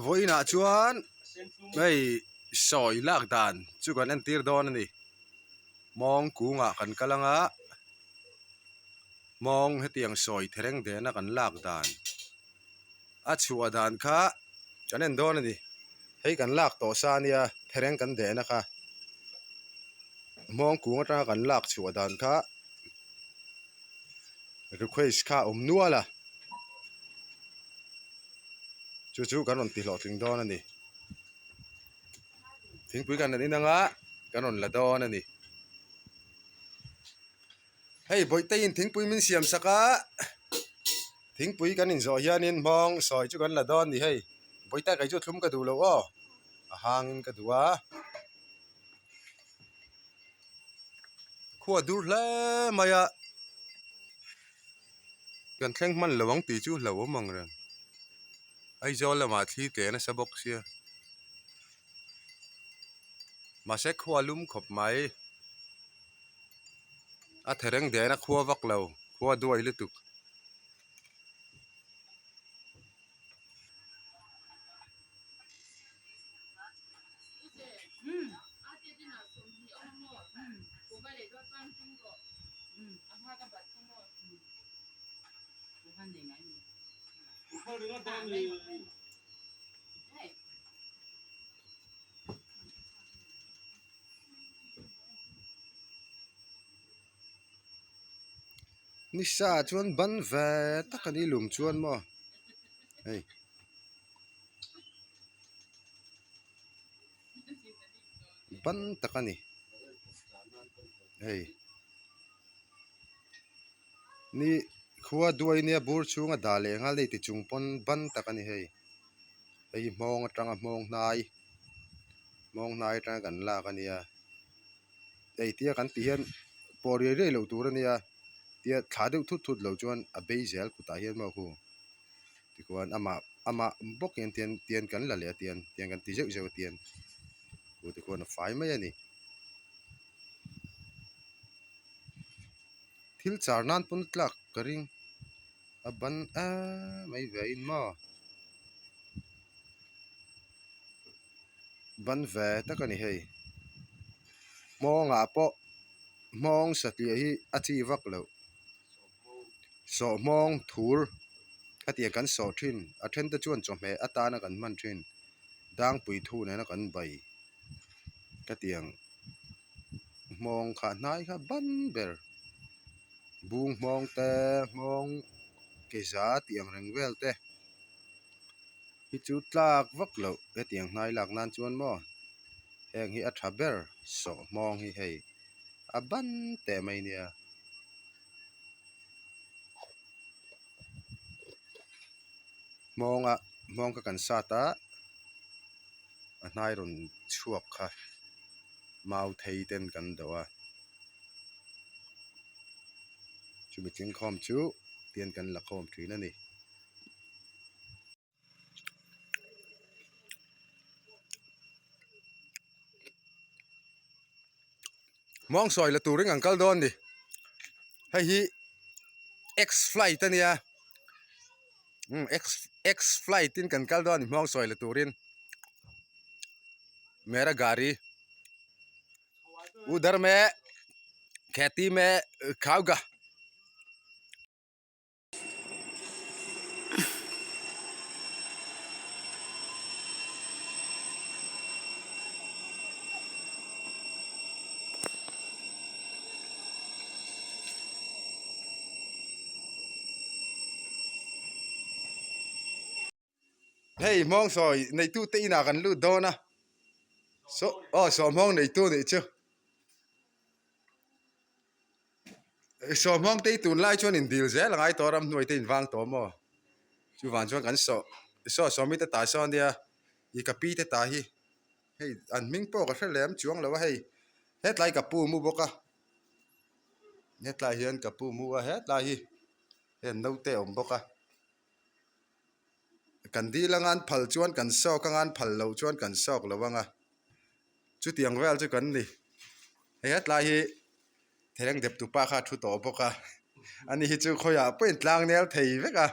Vawiinah chuan hei sawi lak dan chu kan entir dawn a ni. Mawng kungah kan kal ang a, mawng hetiang sawi thereng dena kan lak dan a chhuah dan kha kan en dawn a ni. Hei kan lak tawh sa a nia thereng kan dehna kha mawng kung atanga kan lak chhuah dan kha request kha a awm nual a. Chu chu kan rawn ti hlawhtling dawn a ni. Thingpui kan rawn in anga kan rawn la dawn a ni. Hei Bawihteiin thingpui min siam sak a, thingpui kan inzawh hianin hmawng sawi chu kan la dawn a ni hei. Bawihtei kei chu thlum ka duh lo aw, a hangin ka duh a. Khua dur hle mai a, kan thleng hman lo ang tih chu hlauhawm ang reng. Aizawl lamah thli tle nasa bawk sia. Mahse khua lum khawp mai. A thereng dehna khua vak lo, khua duai lutuk. Nisa chuan ban ve tak a ni lum chuan maw hei. Ban tak a ni hei ni khua duai nia bur chhunga dah leh nghal nei ti chung pawn ban tak a ni hei hei hi hmawng atanga hmawng hnai hmawng hnai atanga kan lak a nia hei tia kan tih hian pawh riai riai loh tur a nia tia thla deuh thut thut lo chuan a bei zel kutah hian maw khu. Tikhuan amah amah bawk hian tian tian kan la leh a tian tian kan ti zeuh zeuh a tian chu tikhuan a fai mai a ni. Thil char nan pawn tlak ka ring a ban em mai ve in maw ban ve tak a ni hei hmawngah pawh hmawng satliah hi a chi vak loh. Sawhmawng thur hetiang kan sawh thin a then te chuan chawhmeh atana kan hman thin dangpui thu nena kan bai hetiang hmawng kha hnai kha ban ber bung hmawng te hmawng ke za tih ang reng vel te hi chu tlak vak loh hetiang hnai lak nan chuan maw heng hi a tha ber sawhmawng hi hei a ban teh mai nia. Hmawnga hmawng kha kan sat a a hnai rawn chhuak kha mau thei ten kan dawh a chumi tlingkhawm chu tian kan la khawm thin a ni. Mawng sawi la turin an kal dawn ni hei hi x flight a nia umm x x flight in kan kal dawn a ni mawng sawi la turin mera gari udhar me kheti me khauga. Hei hmawng sawi neitu te inah kan lut dawn a saw aw saw hmawng neitu nih chu. Sawhmawng te hi tunlai chuan indil zel a ngai tawh a ramhnuai te invang tawh maw chuvang chuan kan sawh saw sawmi te tah sawn nia ih ka pi te tah hi hei an hming pawh ka hre lem chuang lo a hei hetlai ka pu mu bawk a hetlai hian ka pu mu a hetlai hi heng naute a awm bawk a kan dil anga an phal chuan kan sawk anga an phal loh chuan kan sawk lo ang a chutiang vel chu kan ni hei hetlai hi. Thereng dep tupa kha a thu tawh bawk a, ani hi chu khawiah pawhin tlang nel thei vek a.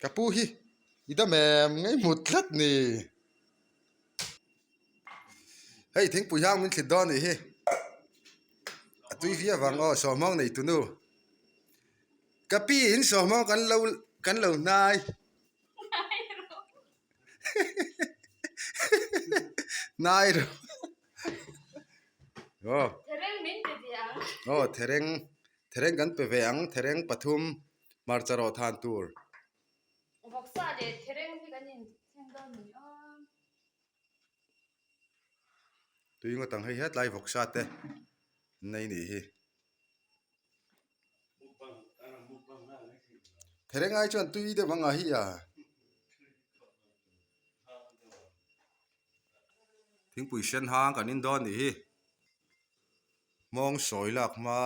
Ka pu hi i dam em ngei hmut tlat ni. Hei thingpui hang min thlit dawn nih hi. A tui viau vang aw sawhmawng nei tunu. Ka pi in sawhmawng kan lo kan lo hnai. Hnai rawh. Aw. Thereng min pe ve ang. Aw thereng thereng kan pe ve ang thereng pathum hmarcha rawh than tur. Vawksa leh thereng hi kan in thleng dawn ni aw. Tui ngawt ang hei hetlai vawksa te nei nih hi. Thereng ai chuan tui deuh ang a hi a. Thingpui sen hang kan in dawn nih hi. Hmawng sawi lak hma.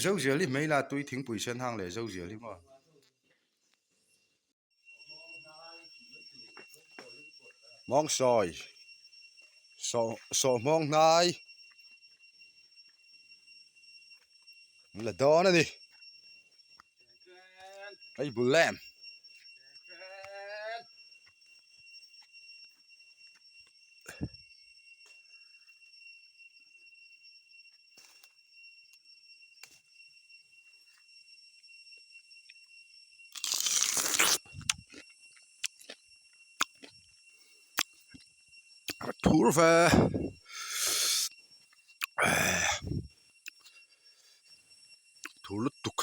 Zozial hi hmei la tui thingpui sen hang leh zozial hi maw. Hmawng sawi sawh sawh hmawng hnai an la dawn a ni hei bul em. A thur ve thur lutuk.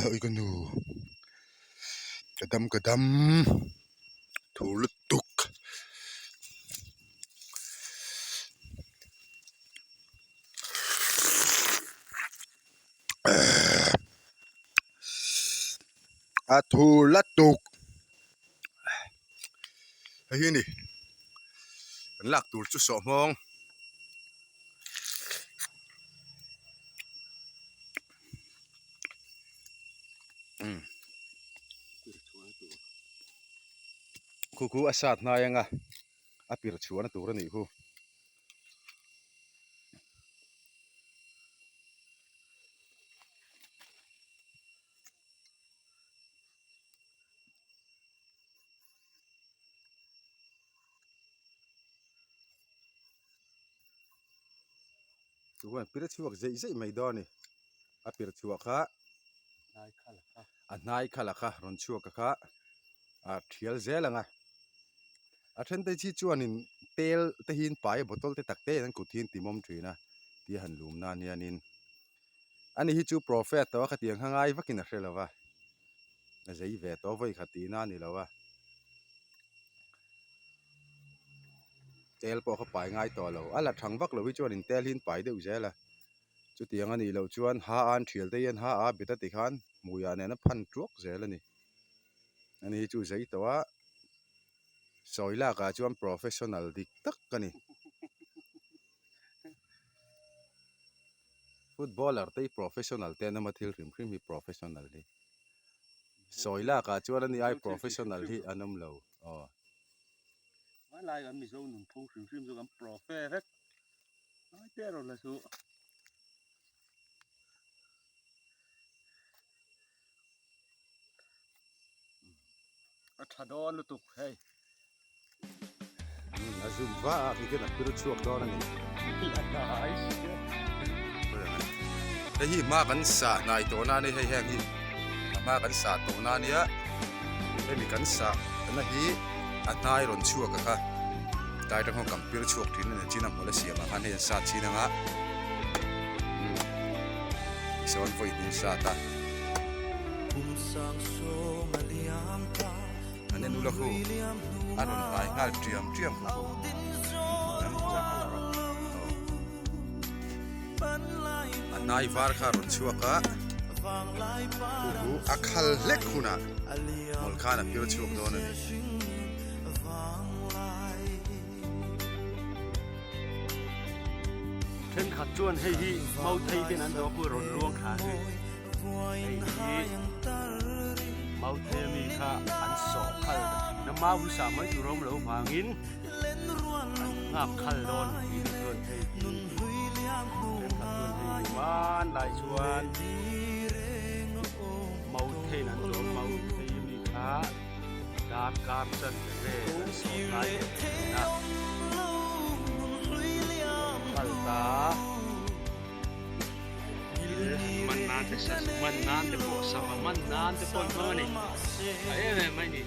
Ui ka nu ka dam ka dam thur lutuk. A thur lutuk hei hi a ni kan lak tur chu sawhmawng. Khu khu a sat hnai anga a pir chhuahna tur a nih khu. Chuan pir chhuak zeih zeih mai dawn a ni a pir chhuah kha a hnai khalh a kha rawn chhuak a kha a thial zel ang a a then te chi chuanin tel te hi an pai a bottle te tak te an kut hi an ti mawm thin a tia han lum nan hianin ani hi chu prophet tawh a khatiang kha ngai vakin a hre lo va a zei ve tawh vawi khat tihna a ni lo a. Tel pawh kha pai ngai tawh lo. A la thang vak lo hi chuan in tel hi an pai deuh zel a. Chutiang a nih loh chuan ha a an thial te hian ha a bet a ti khan hmuiah nen a phan tuak zel a ni. Ani hi chu zei tawh a, sawi lakah chuan professional dik tak a ni. Footballer te hi professional te an awm a, thil hrim hrim hi professional hi. Sawi lakah chuan ani ai professional hi an awm lo aw. Hmanlai kan Mizo nunphung hrim hrim chu kan profe vek. Ngai te erawh la chu. A tha dawn lutuk hei. A zum va a khi khian a pir chhuak dawn a ni. Hei hi hma kan sah hnai tawh na a ni hei heng hi a hma kan sah tawh na a nia hemi kan sah na hi a hnai rawn chhuak a kha tlai atang khawn kan pir chhuak thin a ni chin a hmawlh a siam ah khan hei an sat chin ang a tisawn vawi hnih an sat a. An en ula khu a rawn hnai nghal tiam tiam khawp a a hnai var kha a rawn chhuak a khu khu a khal hlek hunah hmawlh khan a pir chhuak dawn a ni. Thenkhat chuan hei hi mauthei ten an dawk rawn luang thla a ni. Hei hi. Mauthei ami kha an sawh khal ta thin a, mau hi sah mai tur a awm loh vangin an nghak khal dawn tih ni chuan hei hi thenkhat chuan hei hi hmanlai chuan Mautheiin an tlawm Mauthei ami kha darkar chanve vel an sawh hnai leh thin a, khal ta. Thil man nan te sazu man nan te pawh sava man nan te pawh an hmang a ni a em em mai ni.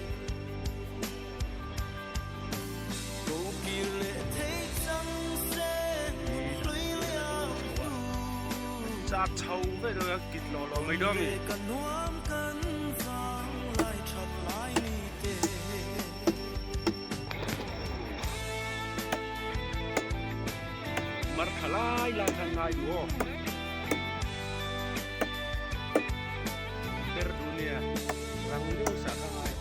Chak chho vek dawn a kit lawh lawh mai dawn a mi. Mar tha lai lai khan ngai duh aw. Ber duh nia rang deuh sa kha ngai.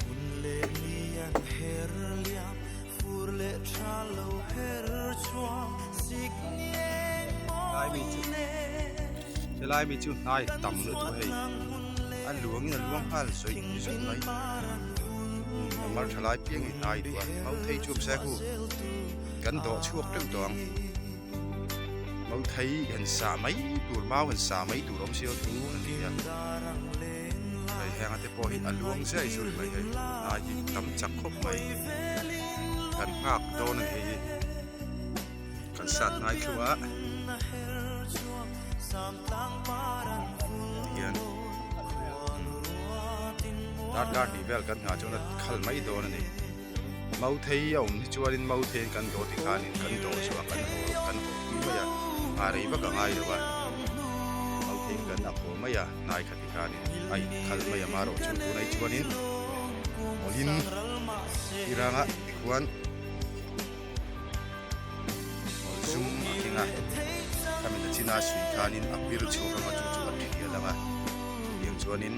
Hun leh ni an her liam, fur leh tha lo her chhuak, sik ni eng mawi nen. Helai mi chu hnai tam lutuk hei a luangin a luang nghal zawih zawih mai. A mar tha lai piang hi hnai duh a, Mauthei chu awm se khu kan dawh chhuak teuh tawh ang. Mauthei han sah mai tur, mau han sah mai tur awm sia thu a ni a. Hei heng ate pawh hi a luang zai zui mai hei, hnai hi tam chak khawp mai. Kan nghak dawn a ni hei hi. Kan sat ngai thlu a. Tihian darkar hnih vel kan nghah chuan a khal mai dawn a ni. Mauthei a awm hi chuanin mautheiin kan dawh ti khanin kan dawh chu a kan haw kan haw pui mai a, nghah rei vak a ngai lo a. Mautheiin kan ak haw mai a, hnai kha ti khanin a inkhal mai a marawh chu tunah hi chuanin awlin tiranga tikhuan. Zum a keng a, khami na china sui khanin a pir chhuak anga chu chu a thial anga chutiang chuanin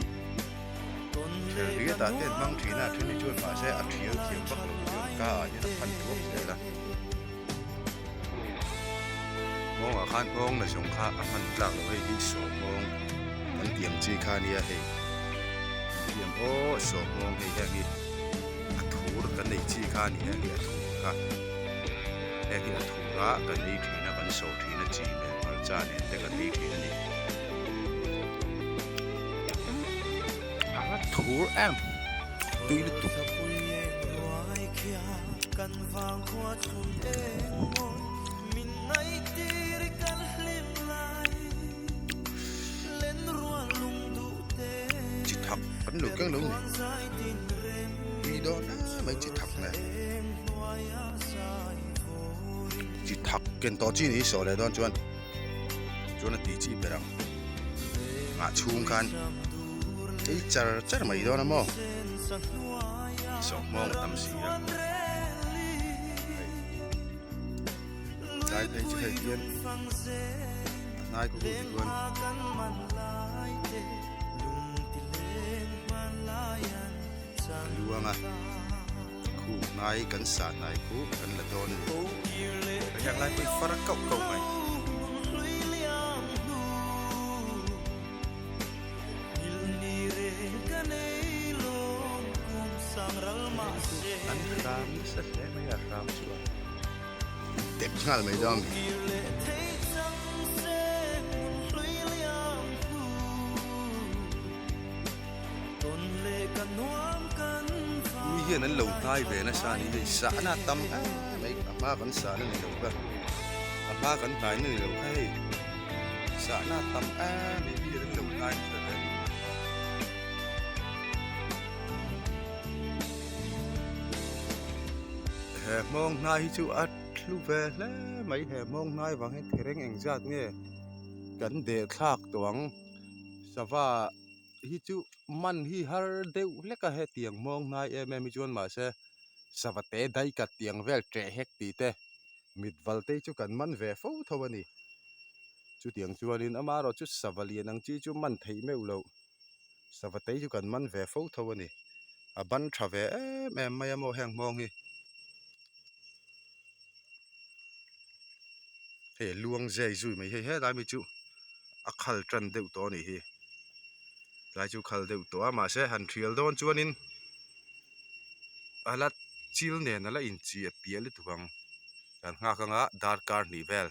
thel riatah te an hmang thin a, a then hi chuan mahse a thial thiam vak lo chuan ka ah hian a phan thuak zel a. Nghawngah khan nghawng na zawng kha a hman tlak loh hei hi sawhmawng kan tih ang chi kha ania hei thiam aw sawhmawng hei heng hi. A thur kan ei chi kha a ni heng hi a thur kha heng hi a thur a kan ei thin a kan sawh thin a chi nen hmarcha nen te kan ei thin a ni a thur em tui lutuk. Chi thak kan lo keng lo ni. Tui dawn em mai chi thak nen. Chi thak ken tawh chi ni sawh leh dawn chuan chuan a tih chi ber ang. Ngah chhung khan ei char char mai dawn a maw. Sawh hmawng a tam si a. Tlai phei chu hei hian a hnai khaw hu chuan a luang a khu hnai kan sah hnai khu kan la dawn a ni a hiang lai pawh hi far kauh kauh mai. An hram nasa hle mai a hram chuan dep nghal mai dawn. Mi hian an lo hnai ve nasa a ni hei sahna a tam em mai a hma kan sahna ni lo kha a hma kan hnaina ni lo kha hei. Sahna tam em em hi an lo hnai nasa hle a ni. He hmawng hnai hi chu a thlu ve hle mai he hmawng hnai vang hian thereng engzat nge kan deh thlak tawh ang sava hi chu man hi har deuh hlek a hetiang hmawng hnai em em hi chuan mahse sava te dai kat tiang vel ṭeh hek tih te. Mit valte chu kan man ve fo tho a ni. Chutiang chuanin amaherawh chu sava lian ang chi chu man theih meuh loh. Sava tei chu kan man ve fo tho a ni. A ban tha ve em em mai a maw heng hmawng hi. Hei a luang zai zui mai hei helai mi chu a khal tan deuh tawh a nih hi. Tlai chu khal deuh tawh a mahse han thial dawn chuanin a la chil nen a la inchiah piah lutuk ang kan nghak anga darkar hnih vel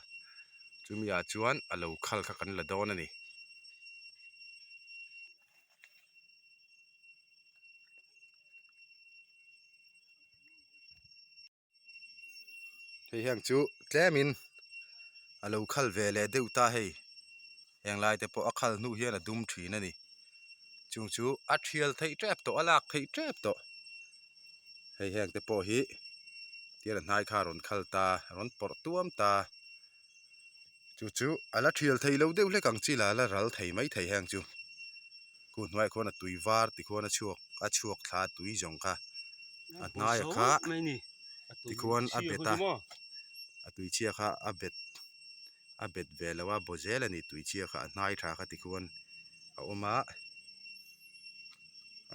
chumi ah chuan a lo khal kha kan la dawn a ni. Hei hian chu tlemin a lo khal ve leh deuh ta hei heng lai te pawh a khal hnu hian a dum thin a ni chung chu a thial theih tep tawh a lak theih tep tawh hei heng te pawh hi tian a hnai kha a rawn khal ta a rawn pawrh tuam ta chu chu a la thial thei lo deuh hlek ang chi la la ral thei mai thei heng chu khu hnuaiah khuan a tui var tikhuan a chhuak a chhuak thla a tui zawng kha a hnaia kha tikhuan a bet a a tui chhia kha a bet a bet ve lo a baw zel a ni tui chhia kha a hnai tha kha tikhuan a awm a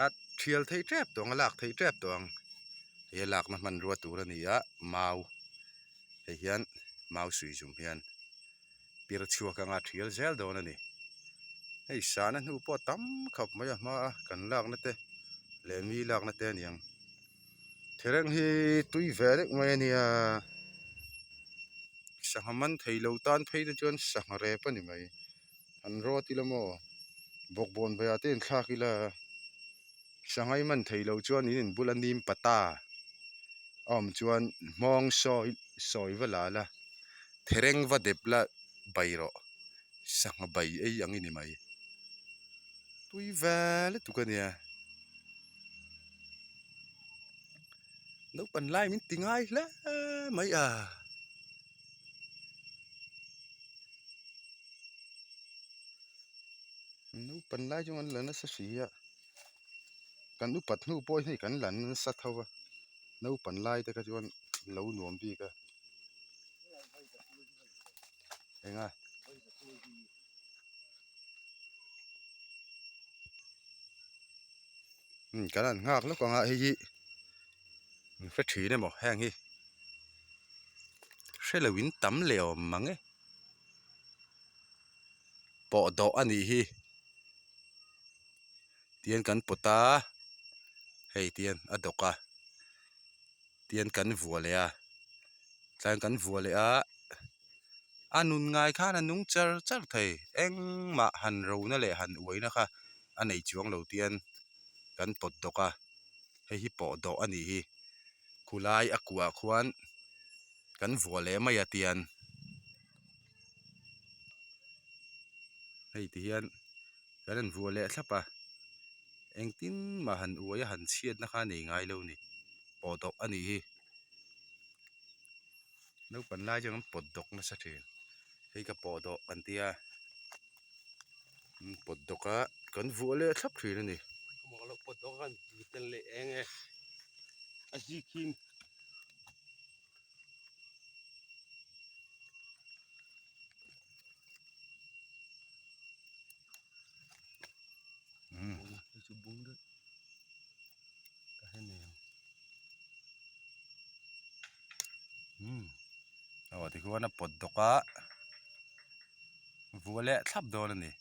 a thial theih tep tawh ang a lak theih tep tawh ang he lakna hmanrua tur a ni a mau hei hian mau sui zum hian pir chhuak anga thial zel dawn a ni. Hei sahna hnu pawh tam khawp mai a hma a kan lakna te leh mi lakna te a ni ang. Thereng hi tui ve deuh mai a nia sangha man thei lo tan phei te chuan sangha rep a ni mai. An rawt ila maw bawkbawn veiah te inthlak ila sangha i man thei lo chuan in inbula nim pata a awm chuan hmawng sawi sawi va la la thereng va dep la bai rawh sangha bai ei ang i ni mai tui vel lutuk a nia naupang lai min ti ngai hle mai a. Naupan lai chu an la nasa si a kan upat hnu pawh hi kan la nasa tho a naupan lai te kha chuan lo nuam bik a eng a umm kan han nghak lawk ang a hei hi hre thin emaw heng hi hre lo in tam leh awm mang e. Pawh dawh a nih hi tian kan pawt a hei tian a dawk a tian kan vuah leh a tlaiin kan vuah leh a a nun ngai khan a nung char char thei engmah han rona leh han uaina kha a nei chuang lo tian kan pawt dawk a hei hi pawh dawh a nih hi khulai a kuah khuan. Kan vuah leh mai a tian hei ti hian kan han vuah leh thlap a engtin mah han uai a han chhiatna kha a nei ngai lo a ni pawh dawk a nih hi naupang lai chuan kan pawt dawk nasa thin hei ka pawh dawh kan tia pawt dawk a kan vuah leh thlap thin a ni. Aw tikhuan a pawt dawk a vua leh thlap dawn a ni.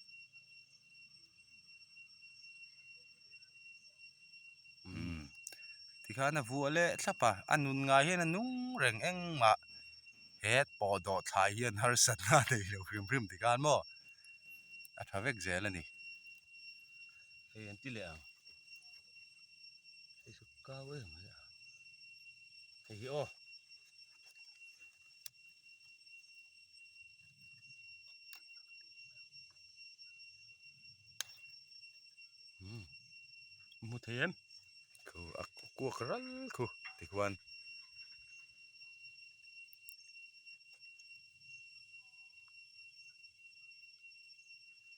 Tikhan a vuah leh thlap a, a nun ngai hian a nung reng engmah he pawh dawh thlai hian harsatna a nei lo hrim hrim tikhan maw a tha vek zel a ni. Hei an ti leh ang hei chu kau em mai a hei hi aw. Hmu thei em? Khu a kuak ral khu tikhuan.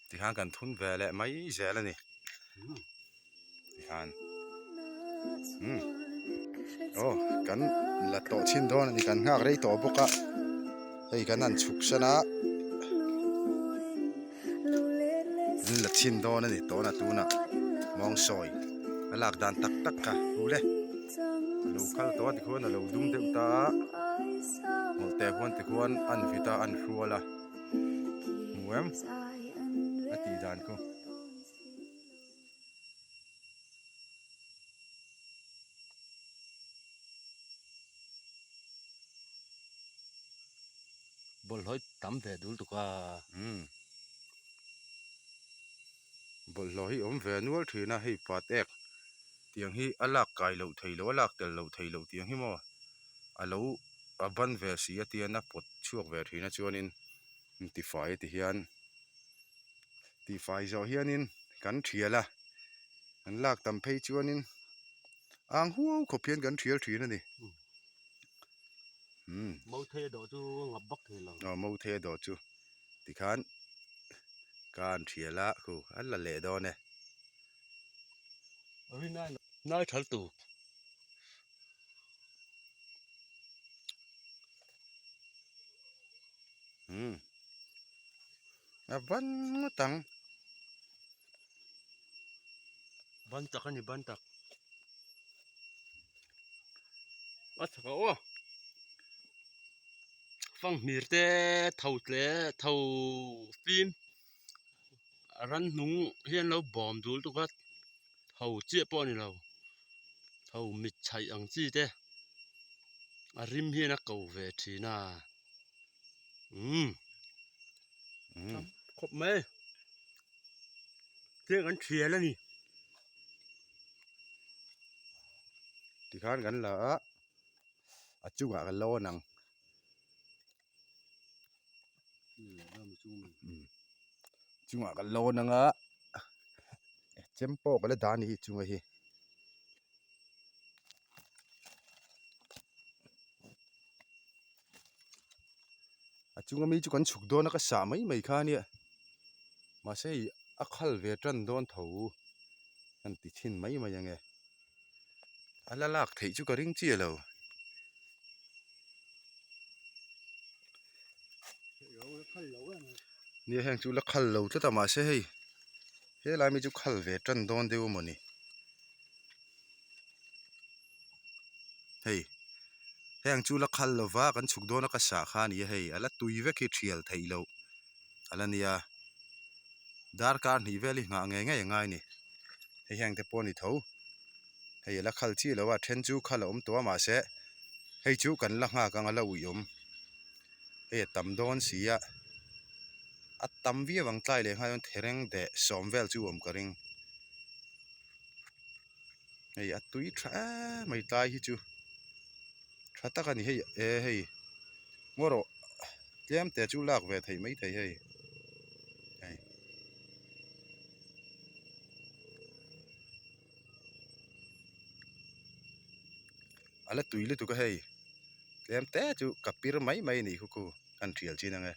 Tikhan kan thun ve leh mai zel a ni. Tikhan umm aw kan la tawh chhin dawn a ni kan nghak rei tawh bawk a hei kan han chhuk san a an la chhin dawn a ni tawna tunah mawng sawi a lak dan tak tak kha hmu le a lo kal tawh a tikhuan a lo dum deuh ta a hmawlh te khuan tikhuan an vit a an hrual a. Hmu em? A tih dan khu. tam ve dul tuk a. Umm. Bawlhhlawh hi awm ve nual thin a, hei pat ek tiang hi a lak kai loh thei loh a lak tel loh thei loh tiang hi maw a lo a ban ve si a tian a pawt chhuak ve thin a chuanin tifai ti hian tihfai zawh hianin kan thial a kan lak tam phei chuanin ang huau khawp hian kan thial thin a ni. Umm. Mauthei a dawh chu a ngap vak thei lo. Aw mauthei a dawh chu tikhan kan thial a khu a la leh dawn e. Nai thal tu. Umm. A ban ngawt ang. Ban tak a ni ban tak. A chak a aw. Fanghmir te tho tle tho fim a ran hnung hian lo bawm dul tuk a tho chiah pawh a ni lo tho mit chhaih ang chi te a rim hian a ko ve thin a umm khawp mai tiang an thial a ni. Tikhan kan la a. A chungah ka lawn ang. Chungah ka lawn ang a chem pawh ka la dah a ni hi chunga hi. A chunga mi chu kan chhuk dawn a ka sah mai mai kha a nia mahse hei a khal ve tan dawn tho kan ti chhin mai mai ang e. A la lak theih chu ka ring chiah lo. Nia heng chu la khal lo tlat a mahse hei helai mi chu khal ve tan dawn deuh a mawni. Hei heng chu la khal lova kan chhuk dawn a ka sah kha a ni a hei a la tui vek hi thial theih loh a la nia darkar hnih vel hi nghah ngei ngei a ngai a ni. Hei heng te pawh a ni tho hei a la khal chiah lo a then chu khal a awm tawh a mahse hei chu kan la nghak ang a la ui awm hei a tam dawn si a a tam viau ang tlai leh nghal chuan thereng deh sawm vel chu a awm ka ring hei a tui tha em mai tlai hi chu tha tak a ni hei e hei ngaw rawh tlem te chu lak ve theih maithei hei hei. A la tui lutuk a hei tlem te chu ka pir mai mai a nih khu khu kan thial chin ang e.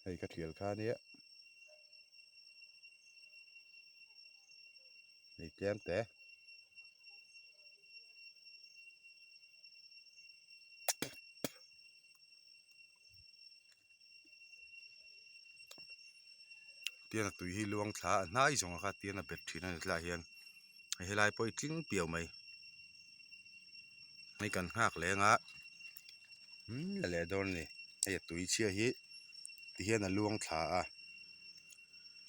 Hei ka thial kha ania hei tlem te. Tian a tui hi luang thla a hnai zawng a kha tian a bet thin a ni tlaiah hian helai pawh hi tling piau mai hei kan nghak leng a umm la leh dawn a ni hei a tui chhia hi ti hian a luang thla a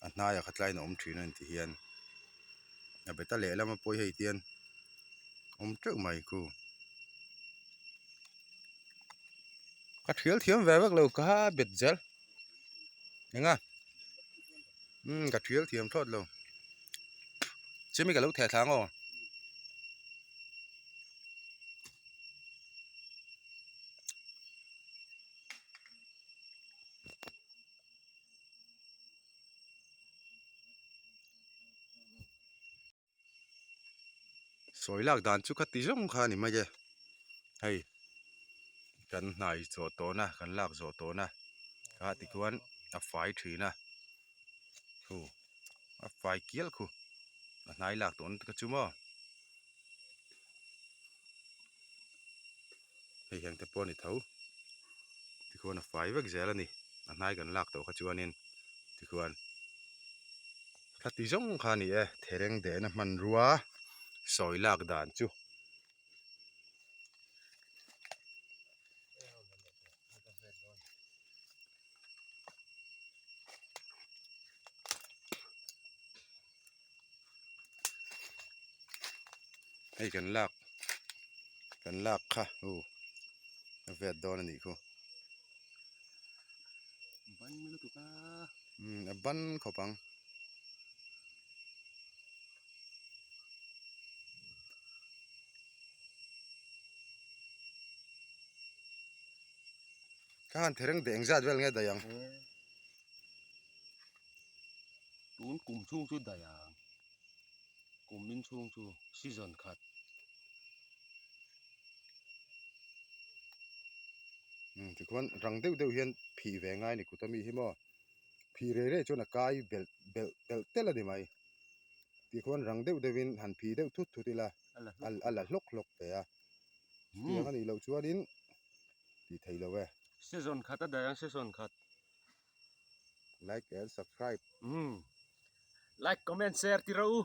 a hnaiah kha tlaiin a awm thin a ni ti hian a bet a lehlam a pawh hi hei tian awm teuh mai khu. Ka thial thiam ve vek lo ka bet zel eng a umm ka thial thiam thlawt lo chumi ka lo theh thla ang aw. Sawi lak dan chu ka ti zawng kha a ni mai e hei kan hnai zawh tawhna kan lak zawh tawhna kha tikhuan a fai thin a khu a fai kial khu a hnai lak tawhna te kha chu maw. Hei hian te pawh a ni tho. Tikhuan a fai vek zel a ni. A hnai kan lak tawh kha chuanin tikhuan thla ti zawng kha a ni e. Thereng dehna hmanrua sawi lak dan chu. Hei kan lak kan lak kha u a vet dawn a nih khu. Ban lutuk a. Umm a ban khawp ang. Kha han thereng deh engzat vel nge daih ang. Tun kum chhung chu daih ang. Kum min chhung chu season khat. Umm tikhuan rang deuh deuh hian phih ve ngai a ni kut ami hi maw. Phih rei rei chuan a kai belh belh telh telh a ni mai. Tikhuan rang deuh deuhin han phih deuh thut thut ila a la hlawk hlawk ve a. Chutiang a nih loh chuanin tih theih loh e. Season khat a daih ang season khat. Like and subscribe. Umm. Like comment share ti rawh u.